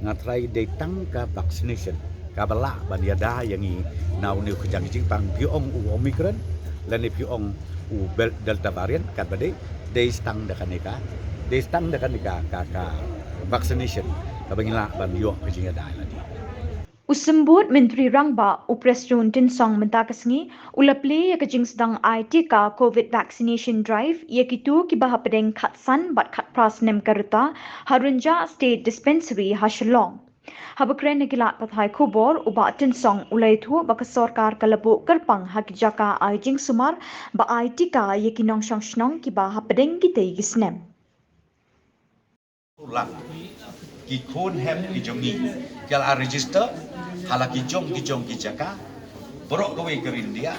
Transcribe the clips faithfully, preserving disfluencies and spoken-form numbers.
Nga trai dei tang ka vaccination kaba lah ban ïada ïa ngi na une u kjang jingpang, phi ong u Omicron lane phi ong u Bel-, Delta variant, katba dei, dei tang da kane ka, dei tang da kane ka, ka, ka vaccination kaba ngi lah ban ïoh ka jingïada ïa lade. U Symbud Myntri Rangbah u Prestone Tynsong mynta ka sngi u la plie ïa ka jingsdang ai tika Covid Vaccination Drive ïa kito kiba hapdeng khatsan bad khatphra snem ka rta ha Rynjah State Dispensary ha Shillong. Haba kren ha ki lad pathai khubor, u Bah Tynsong u la ïathuh ba ka sorkar ka la buh kyrpang ha ki jaka ai jingsumar ba ai tika ïa ki nongshong shnong kiba hapdeng kitei ki snem. Lang ki khun hep ki jong ngi ki la register ha la ki jong ki jong ki jaka baroh kawei ka ri India.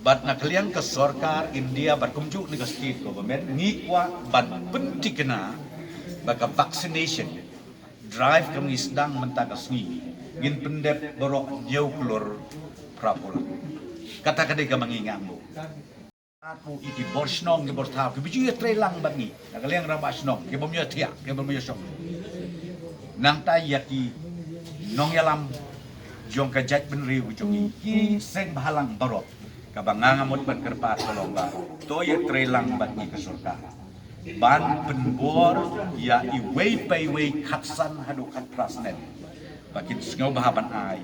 Bad na ka liang ka sorkar India bad kumjuh na ka state government ngi kwah ban pynthikna ba ka vaccination drive ka ngi sdang mynta ka sngi ngin pyndep baroh hynñiew klur phra phew lak. Kata ka dei kaba ngi ngam buh. Atu i ki bor shnong ki bor thaw ki biju ïa trei lang bad ngi na ka liang rangbah shnong ki bym ïa thiah ki bym ïa shong. Nangta ïa ki nongïalam jong ka jaitbynriew jong ngi ki seng bhalang baroh. Kaba nga nga mut ban kyrpad ka long ba to ïa trei lang bad ngi ka sorkar ban pynbor ïa iwei pa iwei khatsan haduh khatphra snem ba kin sngew bha ban ai.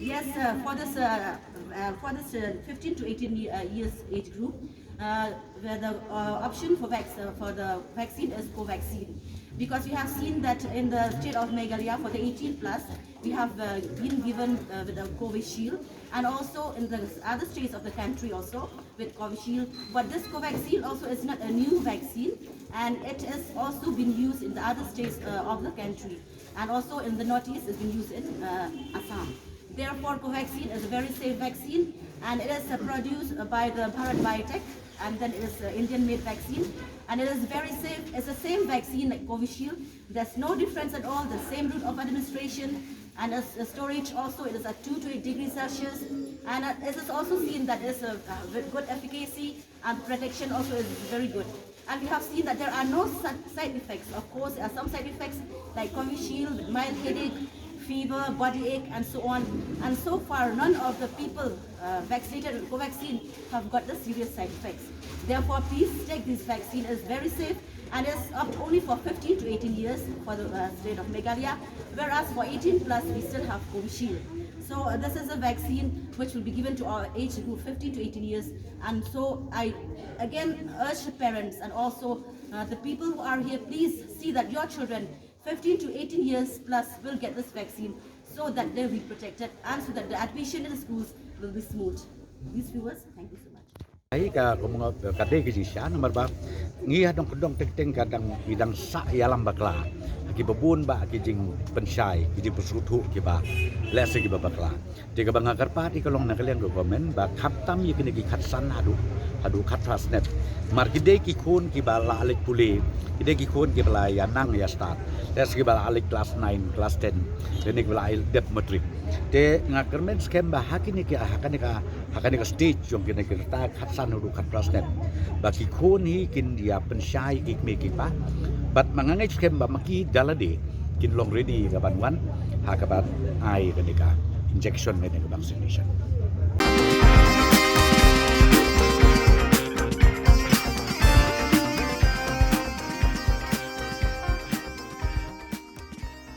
Yes, uh, for this, uh, uh, for this uh, fifteen to eighteen ye- uh, years age group, uh, where the uh, option for vac- uh, for the vaccine is Covaxin, because we have seen that in the state of Meghalaya for the eighteen plus, we have uh, been given uh, with the Covishield, and also in the other states of the country also with Covishield. But this Covaxin also is not a new vaccine, and it has also been used in the other states uh, of the country, and also in the northeast has been used in uh, Assam. Therefore, Covaxin is a very safe vaccine, and it is uh, produced uh, by the Bharat Biotech, and then it is uh, Indian-made vaccine, and it is very safe. It's the same vaccine like Covishield. There's no difference at all. The same route of administration, and as the storage also, it is at two to eight degrees Celsius, and uh, it is also seen that it's a uh, with good efficacy and protection also is very good. And we have seen that there are no such side effects. Of course, there are some side effects like Covishield, mild headache, fever, body ache, and so on. And so far, none of the people uh, vaccinated with Covaxin have got the serious side effects. Therefore, please take this vaccine. It's very safe and it's up only for fifteen to eighteen years for the uh, state of Meghalaya. Whereas for eighteen plus, we still have Covishield. So uh, this is a vaccine which will be given to our age group, fifteen to eighteen years. And so I again urge the parents and also uh, the people who are here, please see that your children, fifteen to eighteen years plus, will get this vaccine so that they will be protected and so that the admission in the schools will be smooth. These viewers, thank you so much. Ai ka kumno ka dei ka jingshisha namar ba ngi ha dong kyndong teng teng ka dang ngi dang sah ïalam bakla ki ba bun ba ki jingpynshai ki jingpynsngewthuh ki ba lehse ki ba bakla. Te kaba nga kyrpad ïa ka long na ka liang ka government ba khamtam ïa kine ki khatsan haduh haduh khatphra snem. Mar ki dei ki khun ki ba la leit pule, ki dei ki khun ki ba la ïa nang ïa stad. Lehse ki ba la leit klas nine, klas ten, lane ki ba la dep matric. Te nga kyrmen skhem ba ha kine ki ha kane ka ha kane ka stage jong kine ki rta khatsan haduh khatphra snem ba ki khun hi kin ïa pynshai ki kmie ki kpa. Bad ma nga ngeit skhem ba ma ki da lade kin long ready ka ban wan ha ka ban ai kane ka injection kane ka vaccination.